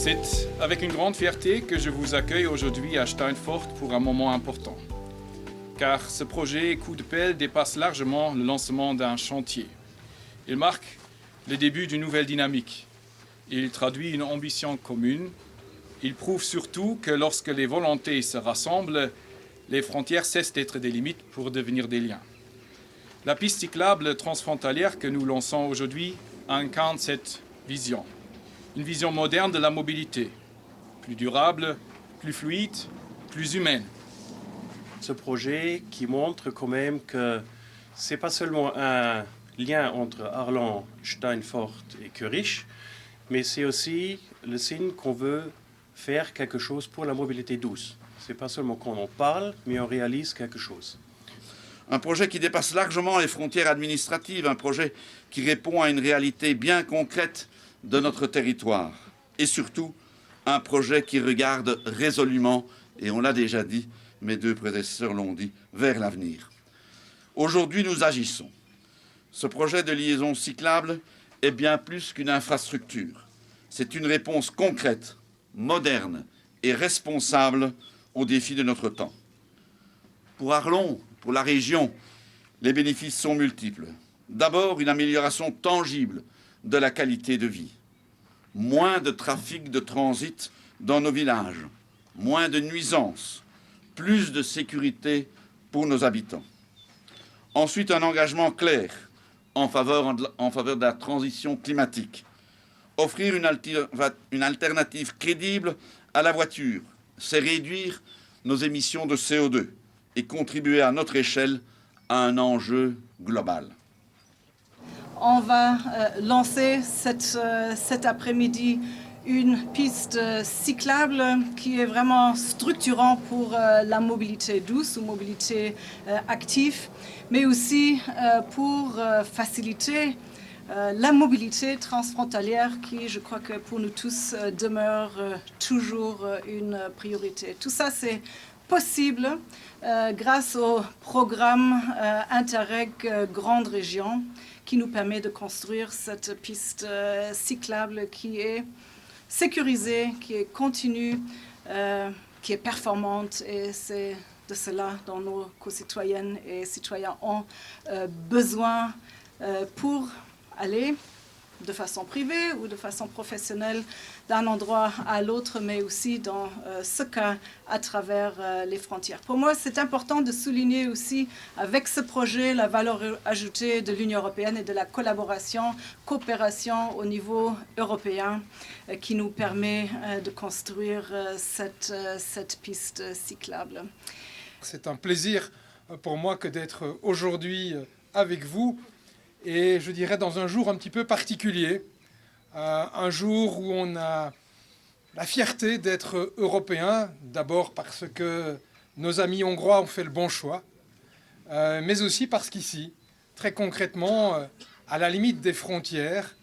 C'est avec une grande fierté que je vous accueille aujourd'hui à Steinfort pour un moment important. Car ce projet coup de pelle dépasse largement le lancement d'un chantier. Il marque le début d'une nouvelle dynamique. Il traduit une ambition commune. Il prouve surtout que lorsque les volontés se rassemblent, les frontières cessent d'être des limites pour devenir des liens. La piste cyclable transfrontalière que nous lançons aujourd'hui incarne cette vision. Une vision moderne de la mobilité, plus durable, plus fluide, plus humaine. Ce projet qui montre quand même que c'est pas seulement un lien entre Arlon, Steinfort et Curich, mais c'est aussi le signe qu'on veut faire quelque chose pour la mobilité douce. C'est pas seulement qu'on en parle, mais on réalise quelque chose. Un projet qui dépasse largement les frontières administratives, un projet qui répond à une réalité bien concrète de notre territoire et surtout un projet qui regarde résolument, et on l'a déjà dit, mes deux prédécesseurs l'ont dit, vers l'avenir. Aujourd'hui, nous agissons. Ce projet de liaison cyclable est bien plus qu'une infrastructure. C'est une réponse concrète, moderne et responsable aux défis de notre temps. Pour Arlon, pour la région, les bénéfices sont multiples. D'abord, une amélioration tangible de la qualité de vie. Moins de trafic de transit dans nos villages, moins de nuisances, plus de sécurité pour nos habitants. Ensuite, un engagement clair en faveur, en faveur de la transition climatique. Offrir une, alter, une alternative crédible à la voiture, c'est réduire nos émissions de CO2 et contribuer à notre échelle à un enjeu global. On va euh, lancer cette, euh, cet après-midi une piste euh, cyclable qui est vraiment structurant pour euh, la mobilité douce ou mobilité euh, active, mais aussi euh, pour euh, faciliter euh, la mobilité transfrontalière qui, je crois que pour nous tous, euh, demeure euh, toujours euh, une priorité. Tout ça, c'est possible euh, grâce au programme euh, Interreg euh, Grande Région qui nous permet de construire cette piste euh, cyclable qui est sécurisée, qui est continue, euh, qui est performante et c'est de cela dont nos concitoyennes et citoyens ont euh, besoin euh, pour aller de façon privée ou de façon professionnelle d'un endroit à l'autre, mais aussi dans euh, ce cas à travers euh, les frontières. Pour moi, c'est important de souligner aussi avec ce projet la valeur ajoutée de l'Union européenne et de la collaboration, coopération au niveau européen euh, qui nous permet euh, de construire euh, cette, euh, cette piste cyclable. C'est un plaisir euh, pour moi que d'être aujourd'hui euh, avec vous et je dirais dans un jour un petit peu particulier, euh, un jour où on a la fierté d'être européen, d'abord parce que nos amis hongrois ont fait le bon choix, euh, mais aussi parce qu'ici, très concrètement, euh, à la limite des frontières,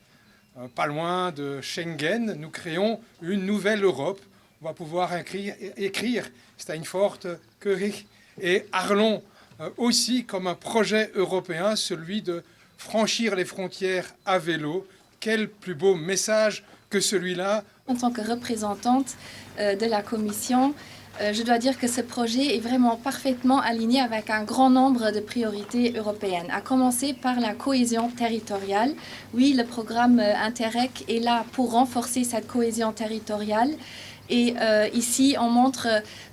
euh, pas loin de Schengen, nous créons une nouvelle Europe. On va pouvoir écrire, écrire Steinfort, Körig et Arlon euh, aussi comme un projet européen, celui de franchir les frontières à vélo. Quel plus beau message que celui-là En tant que représentante euh, de la Commission, euh, je dois dire que ce projet est vraiment parfaitement aligné avec un grand nombre de priorités européennes, à commencer par la cohésion territoriale. Oui, le programme euh, Interreg est là pour renforcer cette cohésion territoriale. Et euh, ici, on montre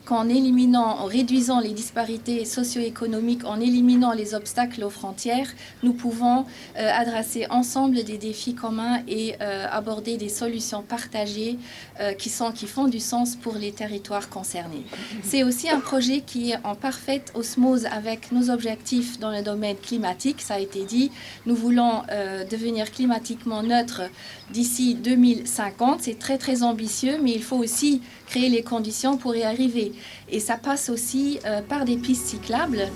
qu'en éliminant, en réduisant les disparités socio-économiques, en éliminant les obstacles aux frontières, nous pouvons euh, adresser ensemble des défis communs et euh, aborder des solutions partagées euh, qui, sont, qui font du sens pour les territoires concernés. C'est aussi un projet qui est en parfaite osmose avec nos objectifs dans le domaine climatique, ça a été dit. Nous voulons euh, devenir climatiquement neutre d'ici 2050. C'est très très ambitieux, mais il faut aussi créer les conditions pour y arriver. Et ça passe aussi euh, par des pistes cyclables.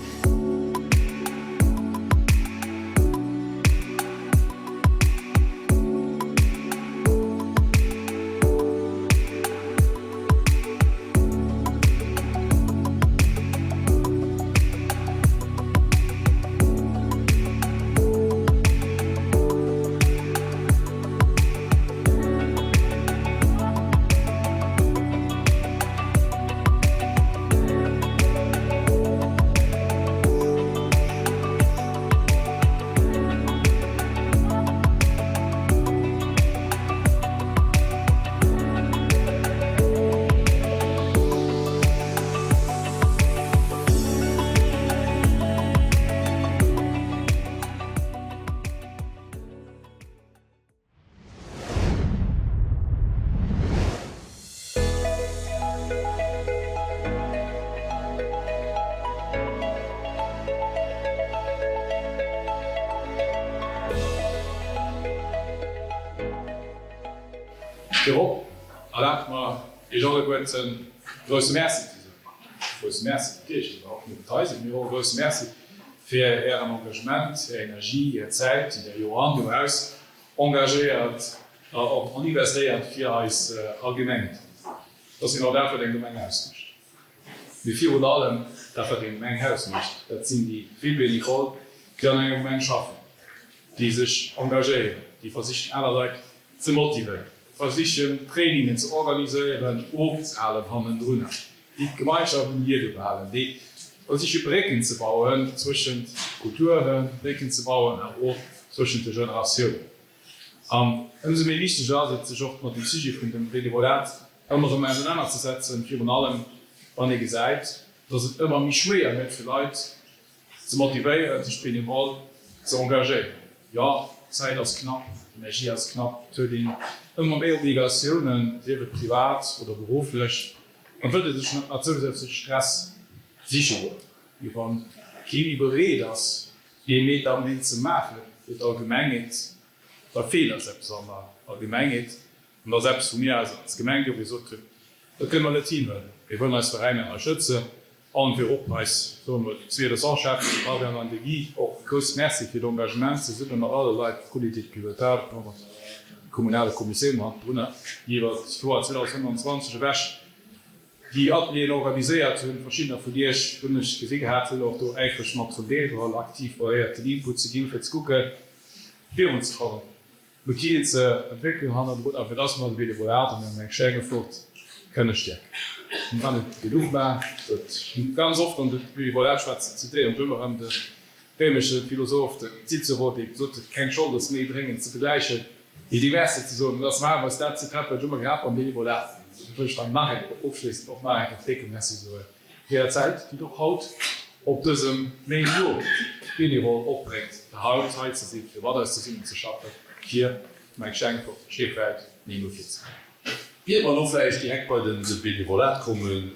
Virop erlaabt mer, Iech alleguerten e grousse Merci ze soen. E grousse Merci natierlech awer och net eisen, mee och e grousse Merci fir Ären Engagement, Är Energie, Är Zäit, déi Der Joer an Joer aus engagéiert an investéiert fir eis Allgemengheet. Dat ass genau dat, wat eng Gemeng ausmécht. Mee virun allem dat, wat eng Gemeng ausmécht, dat sinn déi vill Bénévoles, déi an enger Gemeng schaffen, déi sech engagéieren, déi versichen, aner Leit ze motivéieren, versichen, Trainingen ze organiséieren, ofzehalen hannendrunner, déi d'Gemeinschaft um Liewe behalen, déi versiche Brécken ze bauen zwëschent Kulturen, Brécken ze bauen awer och zwëschent de Generatiounen. An ëmsou méi wichteg ass et, sech och mat dem Sujet vun dem Benevolat ëmmer erëm ausenanerzesetzen, virun allem wann ee gesäit, dass et ëmmer méi schwéier gëtt fir Leit ze motivéieren, sech benevol ze engagéieren. Jo, d'Zäit ass knapp, d'Energie ass knapp, et huet een ëmmer méi Obligatiounen, sief et privat oder berufflech, an wëllt ee sech net nach zousätzlech Stress siche goen. Mee wa kee méi bereet ass, Dee Meter méi ze maache fir d'Allgemengheet, da feelt eis eppes an der Allgemengheet. An dat ass eppes, wou mir eis als Gemeng jo gesot hunn, dat kënne mer net hinhuelen. Mir wëllen eis Veräiner ënnerstëtzen, allen virop eis, soe mer, déi zwee Ressortschäffen, de Fabian an de Guy, och e grousse Merci fir d'Engagement zesumme mat alle Leit, Comité de pilotage an och mat der kommunaler Kommissioun hannendrunner, déi iwwer d'Joer 2025 ewech déi Atelieren organiséiert hunn. Verschiddener vun Iech, hunn ech gesi gehat, hunn och do äifreg mat drun deelgeholl, aktiv probéiert den Input ze ginn, fir ze kucken, virunzekommen, Outile ze entwéckelen hannendrun, a fir dass mer de Benevolat an der Gemeng Stengefort kënne stäerken. Wann et genuch war, dat ganz oft an de Benevolat schwätzen, zitéieren ech ëmmer erëm de réimesche Philosoph, den Cicero, dee gesot huet, Keng Schold ass méi dréngend ze begläichen, Wéi déi Verse ze soen, dass mer awer dat Zitat, wat ech ëmmer gehat mam Benevolat, dat wëll ech dann nach eng Kéier ofschléissend och nach eng Kéier décke Merci soe fir Är Zäit, déi Der och haut op dësem méi no Benevole opbréngt, fir haut hei ze sinn, fir mat eis zesummen ze schaffen, fir d'Gemeng Stengefort e Stéck wäit méi no vir ze bréngen. Iert mer elo vläicht direkt bei de Benevolat kommen,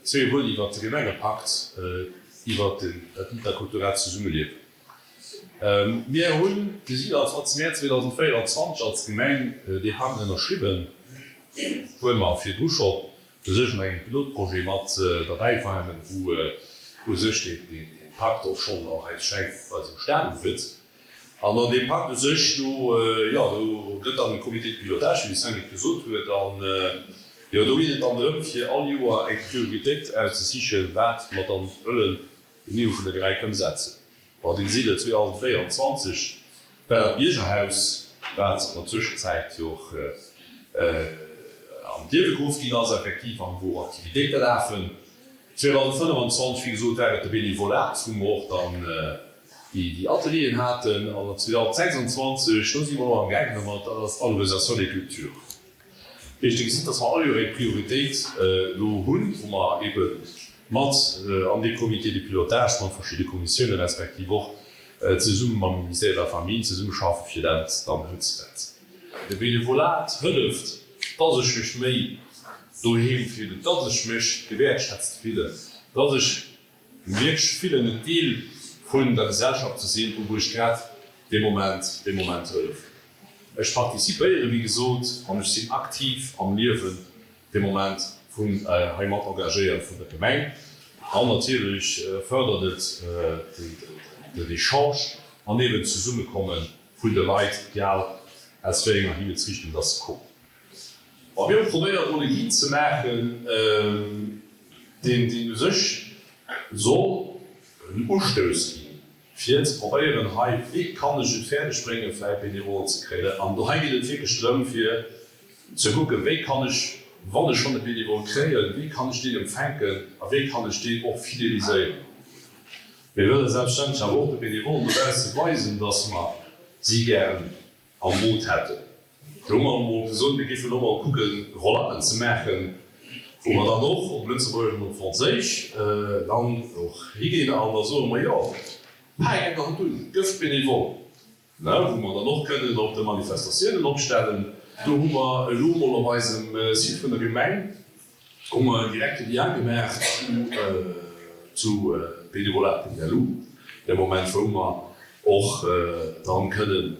zwee Wuert iwwert de Gemengepakt, iwwert dat interkulturellt Zesummeliewen. Mir hunn de 27 Mäerz 2024 als Gemeng dee Pakt ënnerschriwwen, wuel mer virdru scho u sech an engem Pilotprojet mat derbäi waren, wou u sech dee Pakt och schonn och eis schengt bei eisem Staat uwëtt. An an deem Pakt u sech, do, jo, do gëtt dann e Comité de pilotage, wéi de Sven et gesot huet, an jo, do geet et dann drëm, fir all Joer eng Prioritéit auszesichen, wat mer dann wëllen um Niveau vun der Gemeng ëmsetzen. Bon, dee Site 2024 war dat Biergerhaus, wat an der Zwëschenzäit jo och an d'Liewe geruff ginn ass, effektiv, an wou och Aktivitéite lafen. 2025, wéi gesot, war et de Benevolat, wou mer och dann déi Atelieren haten. An 2026, do si mer elo amgaangen domat, dat ass d'Valorisation des cultures. Heescht, Dir gesitt, dass mer all Joer eng Prioritéit elo hunn, wou mer eebe mat an dee Comité de pilotage mat verschidde Kommissiounen respektiv och zesumme mam Ministère de la Famille zesummeschaffe fir dat dann ëmzesetzen. De Benevolat hëlleft, dass ech mech méi doheem fillen, dass ech mech gewäertschätzt fillen, dass ech wierklech fillen, en Deel vun der Gesellschaft ze sinn, do wou ech grad dee Moment, dee Moment hëllefen. Ech participéiere wéi gesot an ech sinn aktiv am Liewen dee Moment vun hei mat engagéiert vun der Gemeng. An natierlech fërdert et den Echange an eben d'Zesummekomme vun de Leit, egal aus wéi enger Himmelsrichtung dass se kommen. A mir hu probéiert mol e Guide ze maachen, deen u sech soll en Ustouss ginn, fir ze probéieren, hei, wéi kann ech et fäerdeg bréngen, vläicht Benevolen ze kréien. An do hei geet et wierklech drëm, fir ze kucken, wéi kann ech, wann ech schonn e Benevole kréien, wéi kann ech deen empfänken a wéi kann ech deen och fideliséieren. Mir wëlle selbstverständlech awer och de Benevollen dobausse weisen, dass mer si gären am Boot hätten. Do hu mer emol gesot, mir géifen och mol kucken, Roll-uppen ze maachen, wou mer dann och op Lëtzebuergesch an op Franséisch dann och higinn an da soe mer, jo, paak eng der Hand un, gëff bénévole, ne, wou mer dann och kënnen op de Manifestatiounen opstellen. Do hu mer elo mol op eisem Site vun der Gemeng hu mer en direkte Lien gemaach zu bénévolat.lu, de Moment wou mer och dann kënnen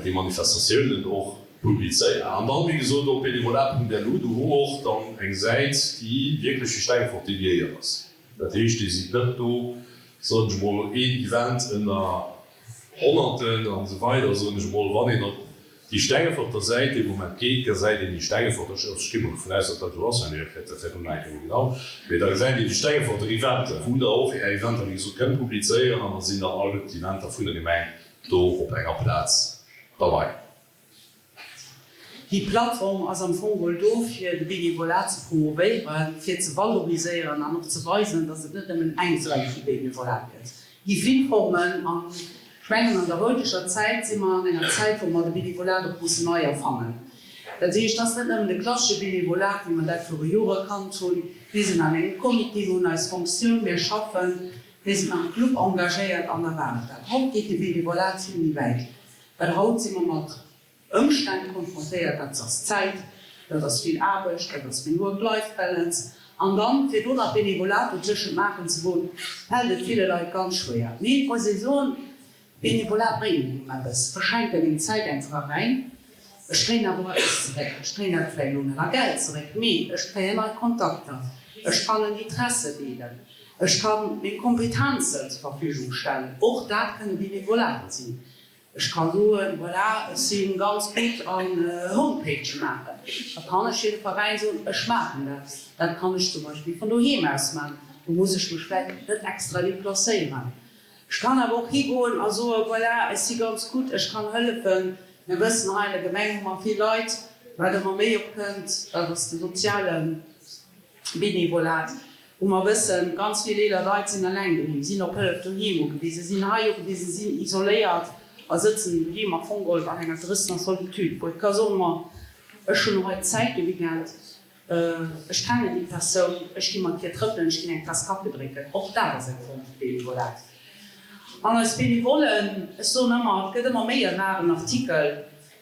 déi Manifestatiounen och. Publizéieren. An dann, wéi gesot, op benevolat.lu, do hu mer och dann eng Säit, déi wierklech fir Stengefort dediéiert ass. Dat heescht, Dir sidd net do, soen ech emol, een Event ënner Honnerten an esou weider, soen ech emol. Wann een op déi Stengeforter Säit dee Moment geet, gesäit een déi Stengeforter, ech gi mol dovun aus, datt dat esou ass, mä Dir erkläert dat herno nach eng Kéier méi genau, mee da gesäit een déi Stengeforter Eventer, wou Der och Är Eventer, wéi gesot, kënnt publizéieren an da sinn dann all d'Eventer vun der Gemeng do op enger Plaz derbei. Déi Plattform ass am Fong geholl do, fir de Bénévolat ze promovéieren, fir ze valoriséieren an och ze weisen, dass et net nëmmen eng Form vu Bénévolat gëtt. Et gi vill Formen an ech mengen, an der heuteger Zäit si mer an enger Zäit, wou mer de Bénévolat och mussen nei erfannen. Dat heescht, et ass net nëmmen de klassesche Bénévolat, wéi mer dat viru Jore kannt hunn. Mir sinn an engem Comité, mir hunn eis Fonctioun, mir schaffen, mir sinn am Club engagéiert an da war et dat. Haut geet de Bénévolat vill méi wäit. Well haut si mer mat Ëmstänn konfrontéiert, dat ass Zäit, dat ass vill Aarbecht, dat ass meng Work-Life-Balance. An dann, fir do nach Benevolat dotëschent maachen ze goen, fält et ville Leit ganz schwéier. Mee et muss ee soen, Benevolat bréngt engem eppes. Ech schenken meng Zäit engem Veräin, ech kréien awer och eppes zeréck. Ech kréien dat vläicht elo net a Geld zeréck, mee ech kréien nei Kontakter, ech kann en Interesse deelen, ech ka meng Kompetenzen zur Verfügung stellen. Och dat kënne Benevolat sinn. Ech ka soen, voilà, ech si ganz gutt an Homepagë maachen. Da kann ech fir de Veräin soen, ech maachen dat. Dat kann ech zum Beispill vun doheem aus maachen. Do muss ech mech vläicht net extra deplacéieren. Ech kann awer och higoen a soen, voilà, ech si ganz gutt, ech kann hëllefen. Mir wëssen, hei an der Gemeng hu mer vill Leit, wat ëmmer méi opkënnt, dat ass de soziale Benevolat, wou mer wëssen, ganz vill eeler Leit sinn eleng doheem, sinn op Hëllef doheem ugewisen, sinn hei ugewisen, sinn isoléiert a sëtzen doheem am Fong geholl an enger gewëssener Solitude, wou et ka soen, ma ech hunn hei Zäit de Weekend, ech kennen déi Persoun, ech gi mat hir trëppelen, ech ginn eng Taass Kaffi drénken. Och dat ass eng Form vu Benevolat. An eis Benevollen, ech soen ëmmer, et gëtt ëmmer méi e raren Artikel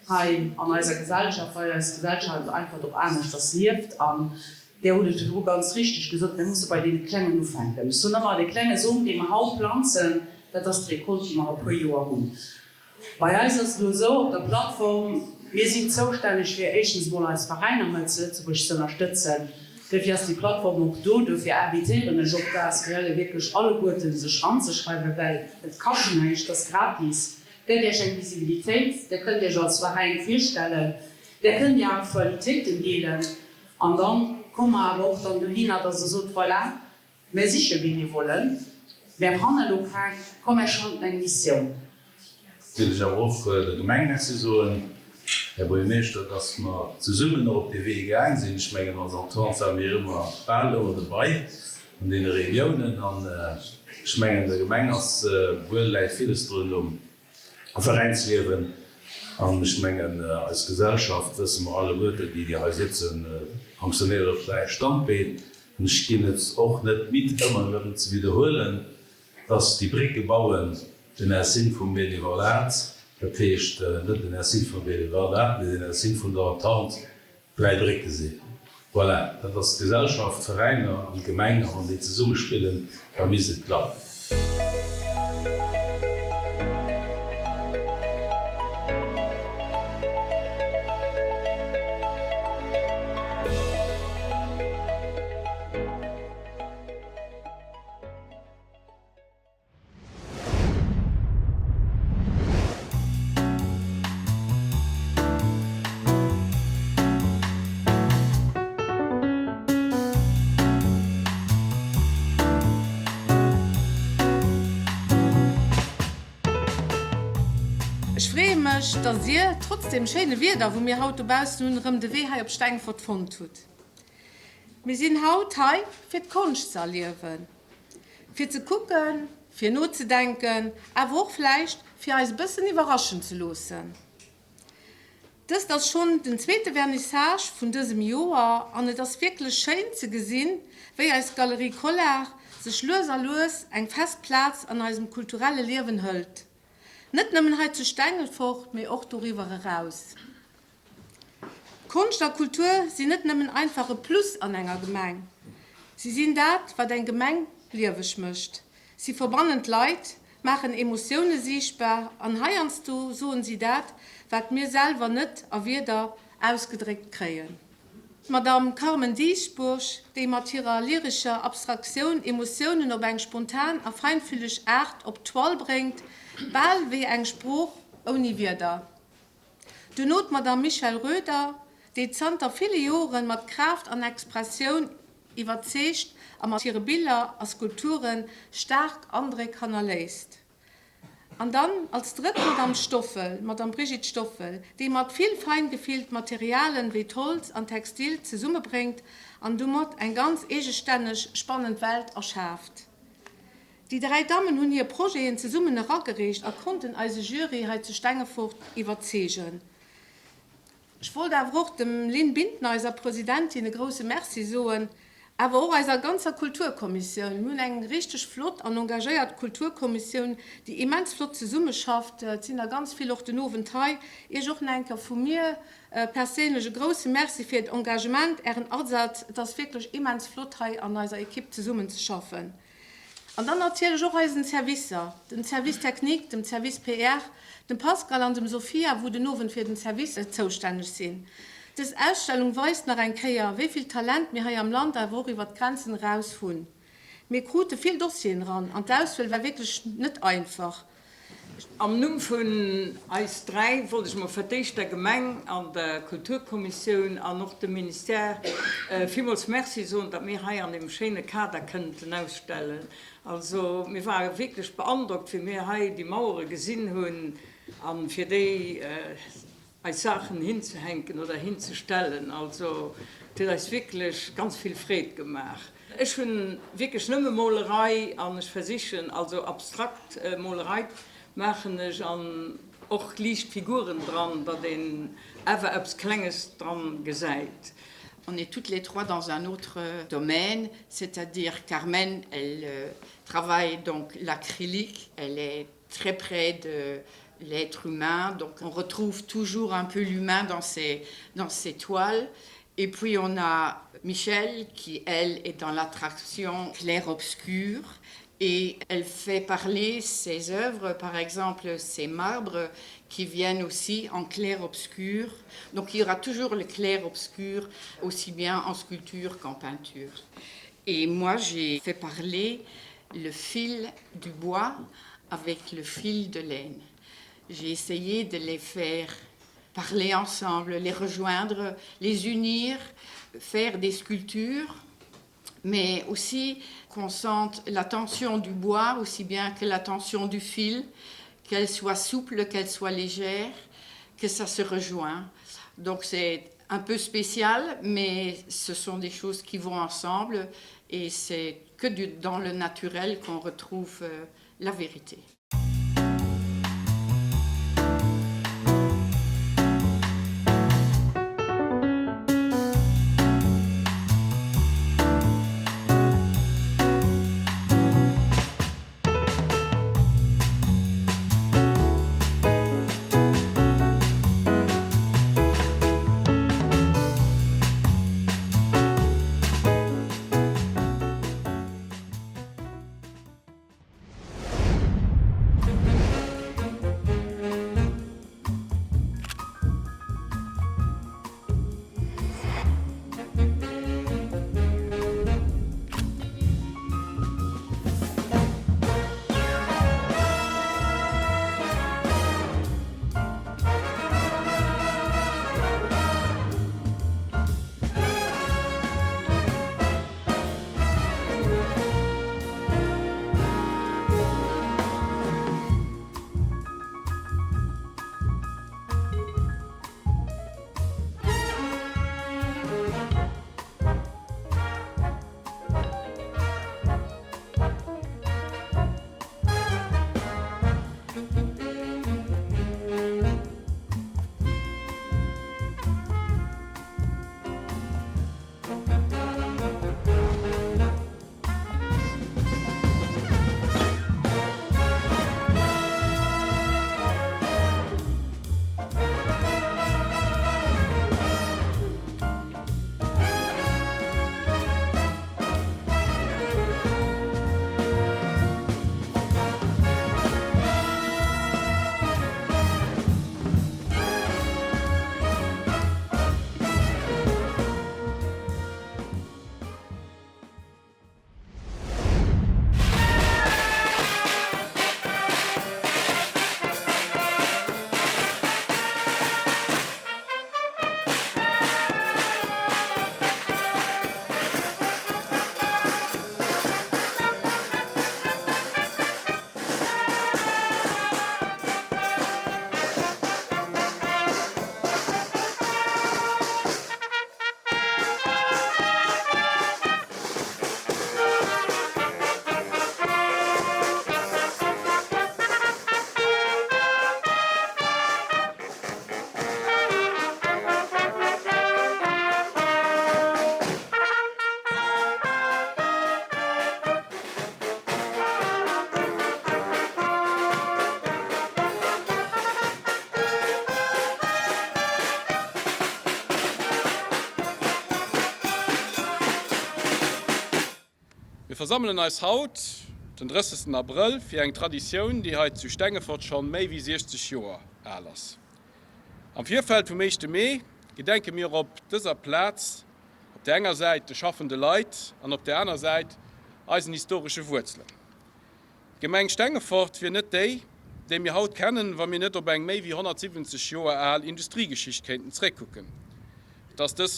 hei an eiser Gesellschaft, well eis Gesellschaft einfach och aneschters lieft. An Där hutt et virdru ganz richteg gesot, mir musse bei deene Klengen ufänken. Ech soen ëmmer, dee klenge Som, dee mer haut planzen, dat ass d'Recolte, déi mer a puer Joer hunn. Bei eis ass et elo esou op der Plattform, mir sinn zoustänneg fir éischtens emol eis Veräiner hei zu Lëtzebuerg ze ënnerstëtzen. Duerfir ass déi Plattform och do. Duerfir invitéieren ech och d'ASBLe wierklech alleguerten, sech anzeschreiwen, well et kascht näischt, et ass gratis, gëtt Iech eng Visibilitéit, Dir kënnt Iech als Veräin virstellen, Dir kënnt Är Aktualitéiten deelen. An dann komme mer awer och dann dohinner, dass Der sot, Voilà, mir siche Benevollen, mär fanne lo keng, komm mär schalten eng Missioun. Wëll ech awer och der Gemeng Merci soen, Här Buergermeeschter, dass mer zesummen och op dee Wee gaang sinn. Ech mengen, als Entente ware mir ëmmer, bal ëmmer dobei an deene Reuniounen. An ech mengen, der Gemeng ass wuel, läit villes drun um Veräinsliewen. An ech mengen, eis Gesellschaft, wësse mer alleguerten, déi, déi hei sëtzen, fonctionnéiert op 3 Standbeen. An ech ginn et och net midd, ëmmer erëm ze widderhuelen, dass déi Brécke bauen den Sinn vum Benevolat, dat heescht net den Sinn vum Benevolat, mee den Sinn vun der Entente, 3 Brécke sinn. Voilà, dat ass d'Gesellschaft, d'Veräiner an d'Gemeng, a wann déi zesummespillen, da misst et klappen. Ech freeë mech, dass Dir, trotz deem schéine Wieder, wou mir haut dobaussen hunn, erëm de Wee hei op Stengefort fonnt hutt. Mir sinn haut hei, fir d'Konscht ze erliewen. Fir ze kucken, fir nozedenken, awer och vläicht fir eis e bëssen iwwerraschen ze loossen. Dëst ass schonn den zweete Vernissage vun dësem Joer an et ass wierklech schéin ze gesinn, wéi eis Galerie Collart sech lues a lues eng fest Plaz an eisem kulturelle Liewen hëlt. Net nëmmen hei zu Stengelfort, mee och doriwwer eraus. Konscht a Kultur sinn net nëmmen einfach e Plus an enger Gemeng. Si sinn dat, wat eng Gemeng lieweg mécht. Si verbannen d'Leit, maachen Emotioune siichtbar an heiansdo soen si dat, wat mir selwer net a Wierder ausgedréckt kréien. D'Madame Carmen Dieschbourg, déi mat hirer lyrescher Abstraktioun Emotiounen op eng spontan a feinfühleg Aart op d'Toile bréngt, bal wéi eng Sprooch ouni Wierder. Duerno d'Madame Michèle Roeder, déi zanter ville Joren mat Kraaft an Expressioun iwwerzeegt a mat hire Biller a Skulpture staark Andréck hannerléisst. An dann als drëtt d'Madame Stoffel, d'Madame Brigitte Stoffel, déi mat vill Feingefill d'Materialen wéi d'Holz an d'Textil zesummebréngt an domat eng ganz eegestänneg, spannend Welt erschaaft. Déi 3 Dammen hunn hir Projeten zesummen eragereecht a konnten eise Jury hei zu Stengefort iwwerzeegen. Ech wollt awer och dem Lynn Bintner, eiser Presidentin, e grousse Merci soen, awer och eiser ganzer Kulturkommissioun. Mir hunn eng richteg flott an engagéiert Kulturkommissioun, déi immens flott zesummeschafft. Et sinn der ganz vill och den Owend hei. Iech och nach eng Kéier vu mir perséinlech e grousse Merci fir Äert Engagement, Ären Asaz. Et ass wierklech immens flott, hei an eiser Ekipp zesummenzeschaffen. An dann natierlech och eisen Servicer, dem Service Technique, dem Service PR, dem Pascal an dem Sophia, wou den Owend fir den Service zoustänneg sinn. Dës Ausstellung weist nach eng Kéier, wéi vill Talent mir hei am Land, awer och iwwert d'Grenzen eraus hunn. Mir krute vill Dossieren eran an d'Auswiel war wierklech net einfach. Am Numm vun eis 3 wollt ech mol fir d'éischt der Gemeng an der Kulturkommissioun an och dem Ministère villmools Merci soen, datt mir hei an deem schéine Kader kënnten ausstellen. Also mir ware wierklech beandrockt, wéi mir hei déi Mauere gesinn hunn a fir déi eis Saachen hinzehänken oder hinzestellen. Also et huet eis wierklech ganz vill Freed gemaach. Ech hunn wierklech nëmme Molerei an ech versichen, also abstrakt Molerei maachen ech an och liicht Figuren dran, datt een awer eppes Klenges dran gesäit. On est toutes les trois dans un autre domaine, c'est-à-dire Carmen, elle travaille donc l'acrylique, elle est très près de l'être humain, donc on retrouve toujours un peu l'humain dans ses, dans ses toiles. Et puis on a Michel qui, elle, est dans l'attraction clair-obscur et elle fait parler ses œuvres, par exemple ses marbres qui viennent aussi en clair-obscur. Donc il y aura toujours le clair-obscur aussi bien en sculpture qu'en peinture. Et moi j'ai fait parler le fil du bois avec le fil de laine. J'ai essayé de les faire parler ensemble, les rejoindre, les unir, faire des sculptures, mais aussi qu'on sente la tension du bois aussi bien que la tension du fil, qu'elle soit souple, qu'elle soit légère, que ça se rejoint. Donc c'est un peu spécial, mais ce sont des choses qui vont ensemble et c'est que du, dans le naturel qu'on retrouve euh, la vérité. Mir versammelen eis haut, den 30. Abrëll, fir eng Traditioun, déi hei zu Stengefort schonn méi wéi 60 Joer al ass. Am Virfeld vum éischte Mee gedenke mir op dëser Plaz op där enger Säit de schaffende Leit an op där aner Säit eisen historesche Wuerzelen. D'Gemeng Stengefort wier net déi, déi mir haut kennen, wa mir net op eng méi wéi 170 Joer al Industriegeschicht kéinten zréckkucken. Et ass dës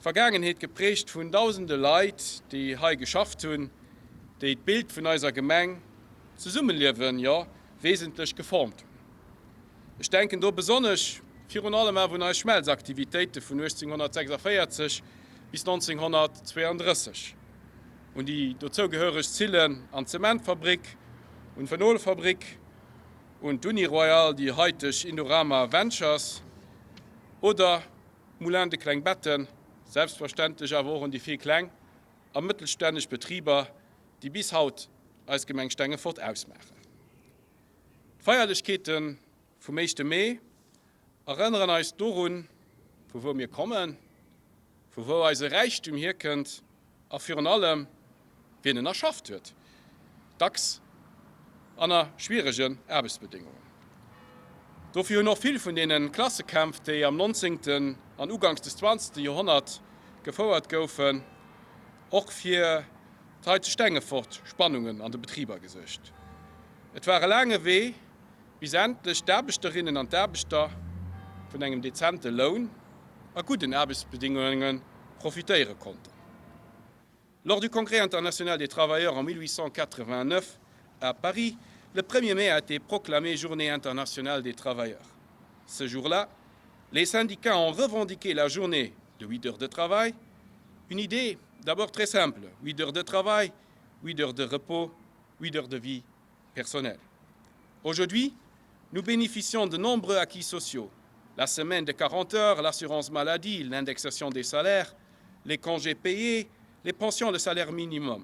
Vergaangenheet, geprägt vun dausende Leit, déi hei geschafft hunn, déi d'Bild vun eiser Gemeng, d'Zesummeliewen, jo, wesentlech geformt hunn. Ech denken do besonnesch virun allem awer un eis Schmelzaktivitéite vun 1846 bis 1932. un déi dozougehéiereg Zillen an Zementfabrik, un d'Phenolfabrik, un d'Uniroyal, déi haiteg Indorama Ventures oder d'Moulins de Klengbetten, selbstverständlech awer och un déi vill kleng a mëttelstänneg Betriber, déi bis haut eis Gemeng Stengefort ausmaachen. D'Feierlechkeete vum éischte Mee erënneren eis dorun, vu wou mir kommen, vu wou eise Räichtum hierkënnt a virun allem, wien en erschafft huet, dacks ënner schwieregen Aarbechtsbedéngungen. Dofir hunn och vill vun deene Klassekämpf, déi am nonzéngten an uganks des zwanzegste Joerhonnert gefouert goufen, och fir hei zu Stengefort Spannungen an de Betriber gesuergt. Et war e laange Wee, bis endlech d'Aarbechterinnen an d'Aarbechter vun engem dezente Loun a gudden Aarbechtsbedingunge profitéiere konnten. Lors du Congrès international des travailleurs en 1889 à Paris, le 1er mai a été proclamé Journée internationale des travailleurs. Ce jour-là, les syndicats ont revendiqué la journée de 8 heures de travail, une idée d'abord très simple, 8 heures de travail, 8 heures de repos, 8 heures de vie personnelle. Aujourd'hui, nous bénéficions de nombreux acquis sociaux. La semaine de 40 heures, l'assurance maladie, l'indexation des salaires, les congés payés, les pensions de salaire minimum.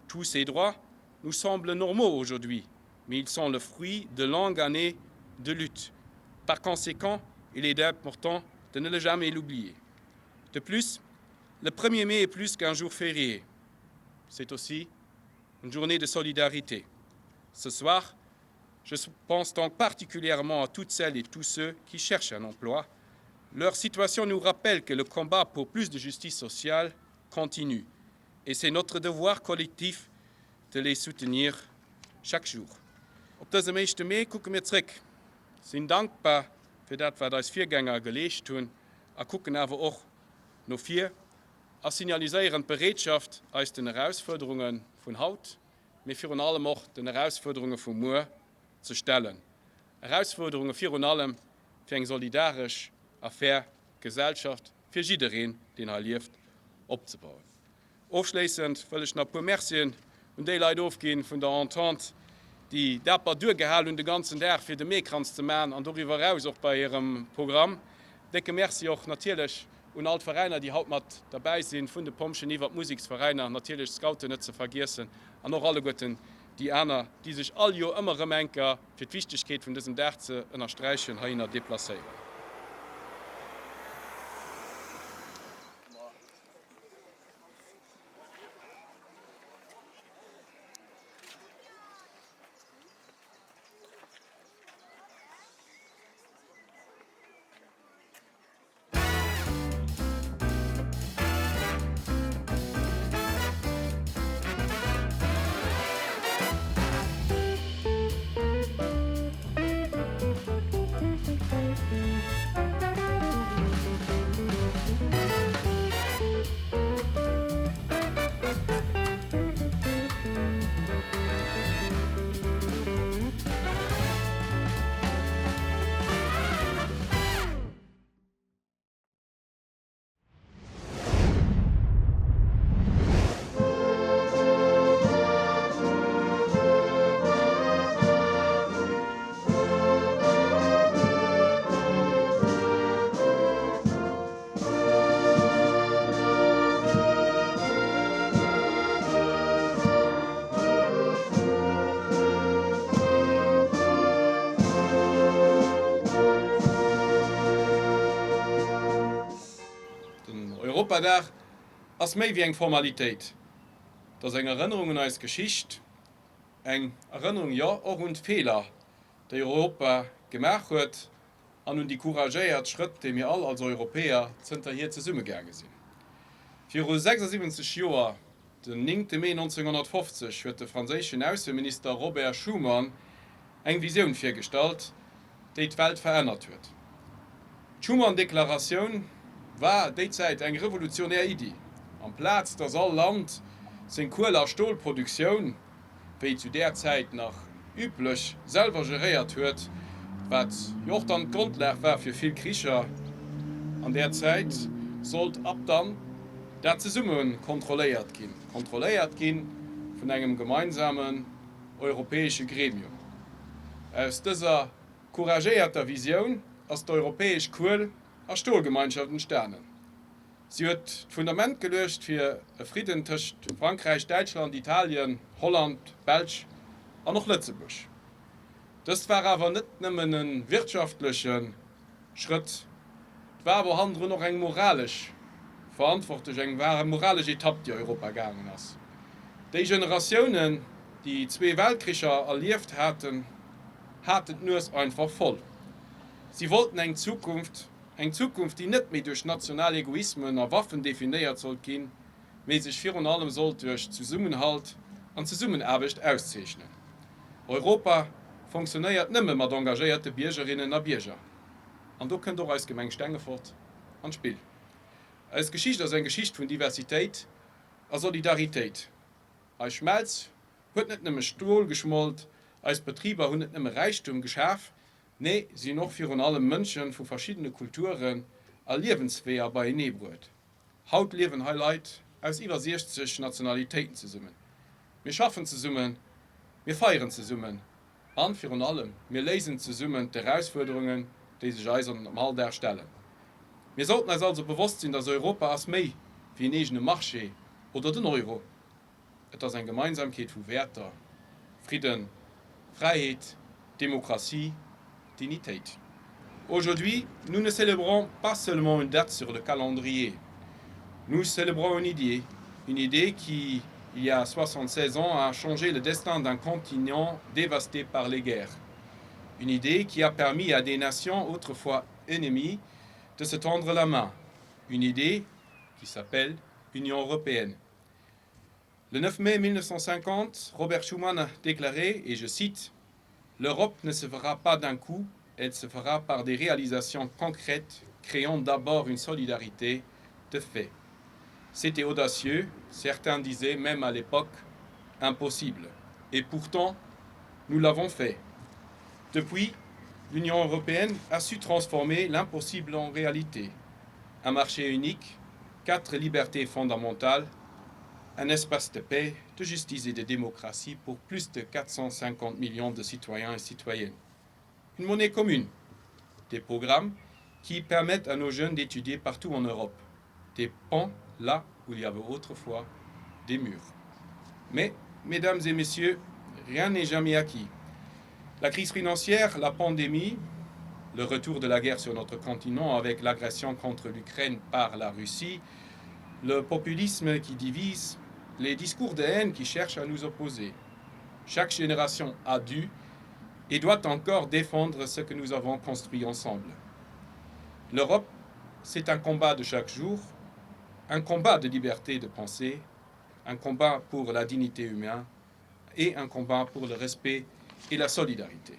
Tous ces droits nous semblent normaux aujourd'hui, mais ils sont le fruit de longues années de lutte. Par conséquent, il est important de ne le jamais l'oublier. De plus, le 1er mai est plus qu'un jour férié. C'est aussi une journée de solidarité. Ce soir, je pense donc particulièrement à toutes celles et tous ceux qui cherchent un emploi. Leur situation nous rappelle que le combat pour plus de justice sociale continue et c'est notre devoir collectif de les soutenir chaque jour. Op dësem éischte Mee kucke mir zréck, sinn dankbar fir dat wat eis Virgänger geleescht hunn a kucken awer och no vir a signaliséieren d'Bereetschaft eis den Erausfuerderunge vun haut, mee virun allem och den Erausfuerderunge vu muer ze stellen. Erausfuerderunge virun allem fir eng solidaresch a fair Gesellschaft fir jiddereen, deen hei lieft, opzebauen. Ofschléissend wëll ech nach e puer Mercien un déi Leit ofginn vun der Entente, déi daper duergehal hunn de ganzen Dag fir de Meekranz ze maachen an doriwwer eraus och bei hirem Programm. Décke Merci och natierlech un all d'Veräiner, déi haut mat derbäi sinn, vun de Pompjen iwwer d'Museksveräiner, natierlech d'Scouten net ze vergiessen an och alleguerten déi aner, déi sech all Joer ëmmer erëm enker, fir d'Wichtegkeet vun dësem Dag ze ënnersträichen, heihinner deplacéieren. Den Europadag ass méi wéi eng Formalitéit. Et ass eng Erënnerung un eis Geschicht, eng Erënnerung, jo, och un d'Feeler, déi Europa gemaach huet an un déi couragéiert Schrëtt, déi mir all als Europäer zënterhier zesumme gaange sinn. Viru 76 Joer, den 9 Mee 1950, huet de franséischen Ausseminister Robert Schuman eng Visioun virgestallt, déi d'Welt verännert huet. D'Schuman-Deklaratioun war déi Zäit eng revolutionär Iddi. Amplaz datt all Land seng Kuel a Stolproduktioun, wéi zu där Zäit nach üblech, selwer geréiert huet, wat jo och dann d'Grondlag war fir vill Kricher an där Zäit, sollt ab dann dat zesumme kontrolléiert ginn, kontrolléiert gi vun engem gemeinsamen europäesche Gremium. Aus dëser couragéierter Visioun ass d'Europäesch Kuel a Stolgemeinschaft entstanen. Si huet d'Fundament geluecht fir e Fridden tëscht Frankräich, Däitschland, Italien, Holland, Belsch an och Lëtzebuerg. Dëst war awer net nëmmen e wirtschaftleche Schrëtt, et war awer hannendrun och eng moralesch Verantwortung, eng moralesch Etapp, déi Europa gaangen ass. Déi Generatiounen, déi zwee Weltkricher erlieft haten, haten d'Nues einfach voll. Si wollten eng Zukunft, Eng Zukunft, déi net méi duerch national Egoismen a Waffen definéiert sollt ginn, mee sech virun allem sollt duerch Zesummenhalt an Zesummenaarbecht auszeechnen. Europa fonctionnéiert nëmme mat engagéierte Biergerinnen a Bierger. An do kënnt och eis Gemeng Stengefort an d'Spill. Eis Geschicht ass eng Geschicht vun Diversitéit a Solidaritéit. Eis Schmelz huet net nëmme Stol geschmolt, eis Betriber hunn net nëmme Räichtum geschaf, Nee, si hunn och virun allem Mënsche vu verschiddene Kulturen a Liewensweeër beienee bruet. Haut liewen hei Leit aus iwwer 60 Nationalitéiten zesummen. Mir schaffen zesummen, mir feieren zesummen an virun allem, mir léisen zesummen d'Erausfuerderungen, déi sech eis am Alldag stellen. Mir sollten eis also bewosst sinn, dass Europa ass méi wéi en eegene Marché oder den Euro. Et ass eng Gemeinsamkeet vu Wäerter, Fridden, Fräiheet, Demokratie, Dignitéit. Aujourd'hui, nous ne célébrons pas seulement une date sur le calendrier. Nous célébrons une idée, une idée qui, il y a 76 ans, a changé le destin d'un continent dévasté par les guerres. Une idée qui a permis à des nations autrefois ennemies de se tendre la main. Une idée qui s'appelle Union européenne. Le 9 mai 1950, Robert Schuman a déclaré, et je cite, L'Europe ne se fera pas d'un coup, elle se fera par des réalisations concrètes, créant d'abord une solidarité de fait. C'était audacieux, certains disaient même à l'époque impossible. Et pourtant, nous l'avons fait. Depuis, l'Union européenne a su transformer l'impossible en réalité. Un marché unique, quatre libertés fondamentales, un espace de paix, de justice et de démocratie pour plus de 450 millions de citoyens et citoyennes. Une monnaie commune, des programmes qui permettent à nos jeunes d'étudier partout en Europe, des ponts là où il y avait autrefois des murs. Mais, mesdames et messieurs, rien n'est jamais acquis. La crise financière, la pandémie, le retour de la guerre sur notre continent avec l'agression contre l'Ukraine par la Russie, le populisme qui divise, les discours de haine qui cherchent à nous opposer. Chaque génération a dû et doit encore défendre ce que nous avons construit ensemble. L'Europe, c'est un combat de chaque jour, un combat de liberté de penser, un combat pour la dignité humaine et un combat pour le respect et la solidarité.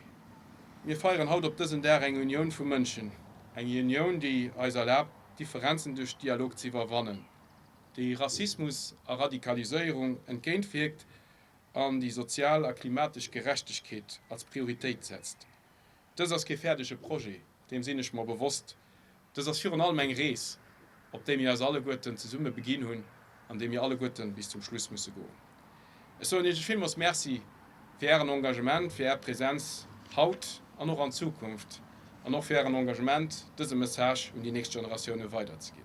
Mir feieren haut op dësem Dag eng Unioun vu Mënschen, eng Unioun, déi eis erlaabt, Differenzen duerch Dialog ze iwwerwannen, déi Rassismus a Radikaliséierung entgéintwierkt an déi sozial a klimatesch Gerechtegkeet als Prioritéit setzt. Dëst ass kee fäerdege Projet, deem sinn ech mer bewosst. Dëst ass virun allem eng Rees, op déi mir eis alleguerten zesumme beginn hunn an déi mir alleguerten bis zum Schluss musse goen. Ech soen Iech villmools Merci fir Ären Engagement, fir Är Präsenz haut an och an Zukunft an och fir Ären Engagement, dëse Message un déi nächst Generatioune weiderzeginn.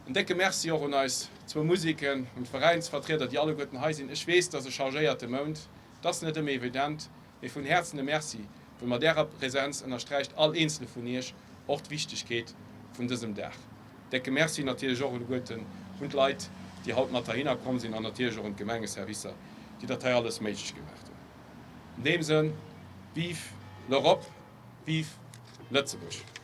En décke Merci och un eis zwou Museken, un d'Veräinsvertrieder, déi alleguerten hei sinn. Ech weess, et ass e chargéierte Mount, et ass net ëmmer evident, Mee vun Häerzen e Merci, well mat Ärer Präsenz ënnersträicht all eenzele vun Iech och d'Wichtegkeet vun dësem Dag. Décke Merci natierlech och alleguerten un d'Leit, déi haut mat heihinner komm sinn, an natierlech och un d'Gemengeservicer, déi dat hei alles méiglech gemaach hunn. An deem Sënn, Vive l'Europe, vive Lëtzebuerg!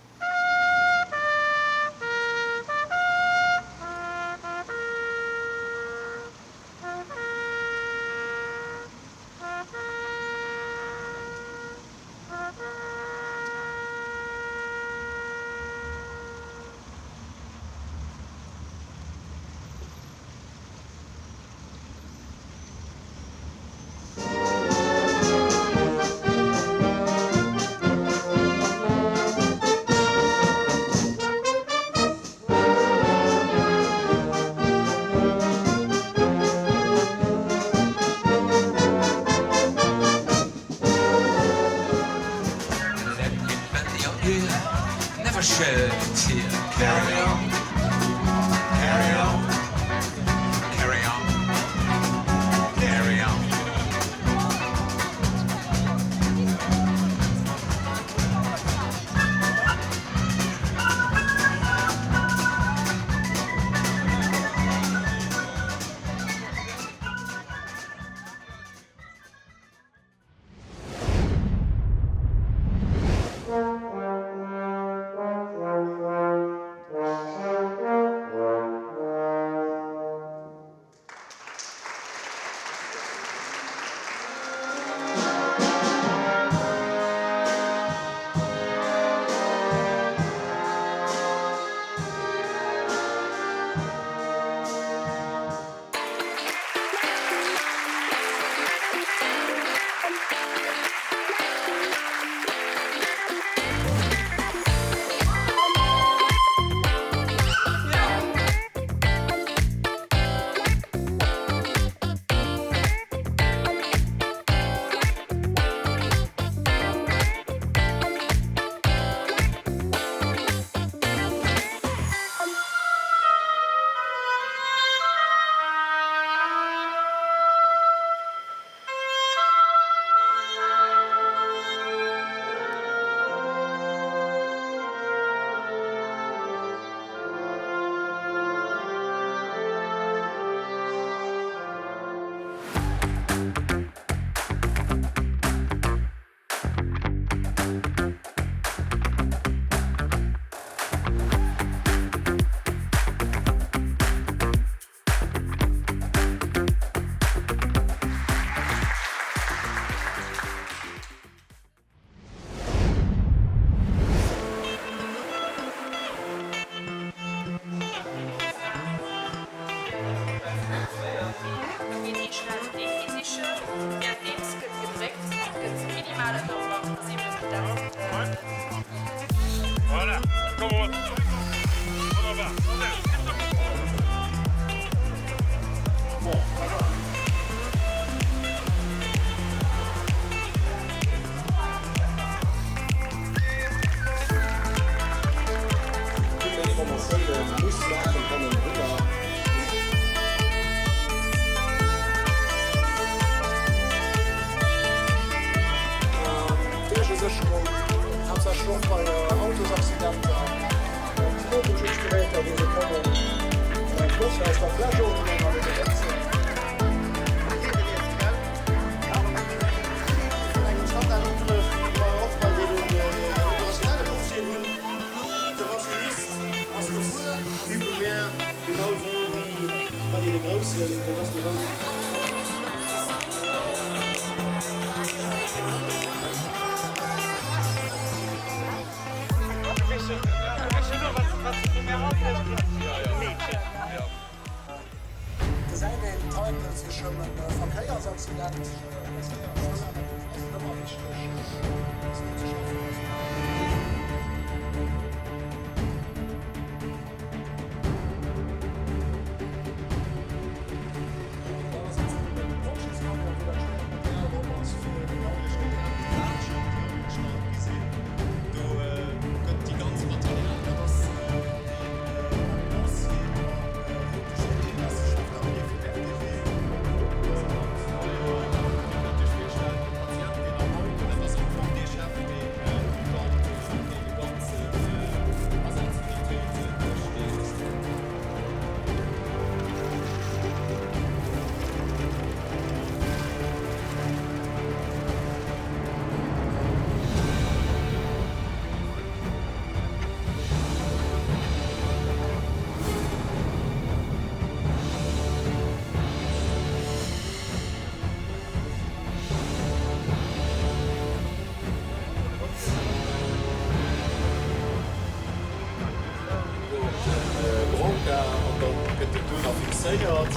Preparéiert.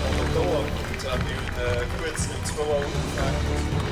An op d'Auer kuckt a mir hunn kuerz no zwou Auer ugefaangen.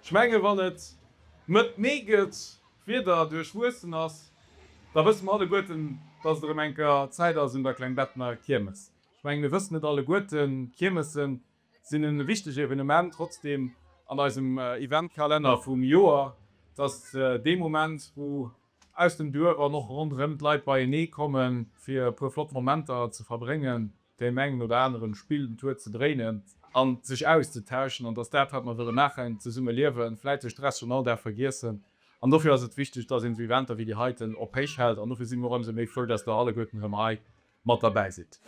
Ech menge wann et Mëtt Mee gëtt, d'Wieder duerchwuessen ass, da wësse mer alleguerten, dass et erëm eng Kéier Zäit ass un der Klengbettener Kiermes. Ech mengen, mir wëssen et alleguerten, d'Kiermessen sinn e wichteg Evenement trotzdeem an eisem Eventkalenner vum Joer. Et ass dee Moment, wou aus dem Duerf an och ronderëm d'Leit beienee kommen, fir e puer flott Momenter ze verbréngen, deem engen oder aneren Spill den Tour ze dréinen an sech auszetauschen. An et ass dat, wat mer wëlle maachen, zesumme liewen, vläit de Stress vum Alldag vergiessen. An dofir ass et wichteg, dass een esou Eventer wéi déi heiten op héich hält. An dofir si mir och ëmsou méi frou, dass der alleguerten erëm hei mat derbäi sidd.